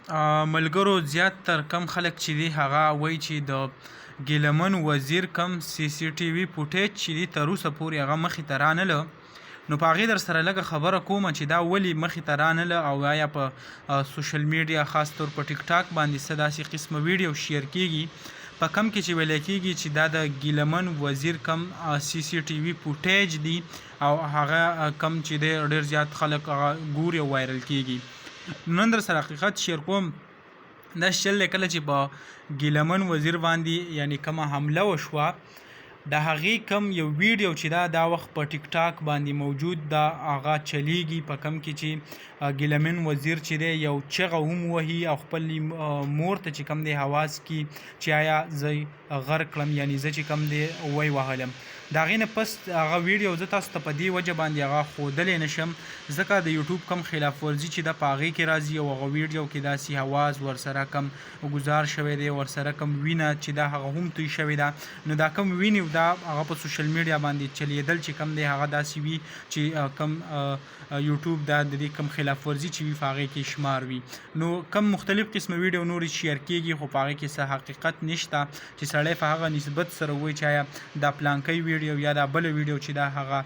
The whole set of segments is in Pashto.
ملګرو زیات تر کم خلک چې دي هغه وایي چې د ګیلمن وزیر کم سی سی ټي وي فوټیج چې دي تر اوسه پورې هغه مخې ته رانله، نو په هغې در سره لږه خبره کوم چې دا ولې مخې ته رانله او آیا په سوشل میډیا خاص طور په ټیک ټاک باندې څه داسې قسمه ویډیو شیر کیږي په کم کې چې ویل کیږي چې دا د ګیلمن وزیر کم سی سی ټي وي فوټیج دي او هغه کم چې دی ډیر زیات خلک هغه ګوري او وایرل کیږي. نن در سره حقیقت شیر کوم. دا چل دی، کله چې په ګیلمن وزیر باندې یعنی کومه حمله وشوه، د هغې کم یو ویډیو چې دا وخت په ټیک ټاک باندې موجود دا هغه چلیږي، په کم کې چې ګیلمن وزیر چې دی یو چغه هم وهي او خپل مور ته چې کم دی حواس کی چې آیا زه غرق کړم، یعنی زه چې کم دی وای وهلم. د هغې نه پس هغه ویډیو زه تاسو ته په دې وجه باندې هغه ښودلی نه شم ځکه د یوټیوب کم خلاف ورزي چې ده په هغې کې راځي او هغه ویډیو کې داسې اواز ورسره کم ګزار شوی دی، ورسره کم وینه چې دا هغه هم توی شوې ده. نو دا کم وینې دا هغه په سوشل میډیا باندې چلیدل چې کم دی هغه داسې وي چې کم یوټیوب دا د دې کم خلاف ورزي چې وي په هغې کې شمار وي. نو کم مختلف قسمه ویډیو نورې شیر کیږي خو په هغې کې څه حقیقت نشته چې سړی په هغه نسبت سره وایي چې آیا دا پلانکی ویډیو یا دا بله ویډیو چې دا هغه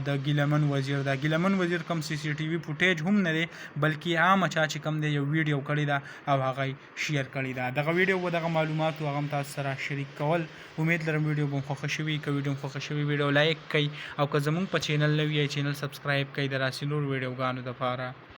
د ګیلمن وزیر ده. ګیلمن وزیر کم سی سی ټي وي فوټیج هم نه دی بلکې عامه چا چې کم دی یو ویډیو کړې ده او هغه شیر کړې ده. دغه ویډیو و دغه معلوماتو هغه هم تاسو سره شریک کول. امید لرم ویډیو به مو خوښه شوي. که ویډیو مو خوښه شوي ویډیو لایک کړئ او که زموږ په چینل نوي یئ چینل سبسکرایب کړئ د راسې نور ویډیوګانو دپاره.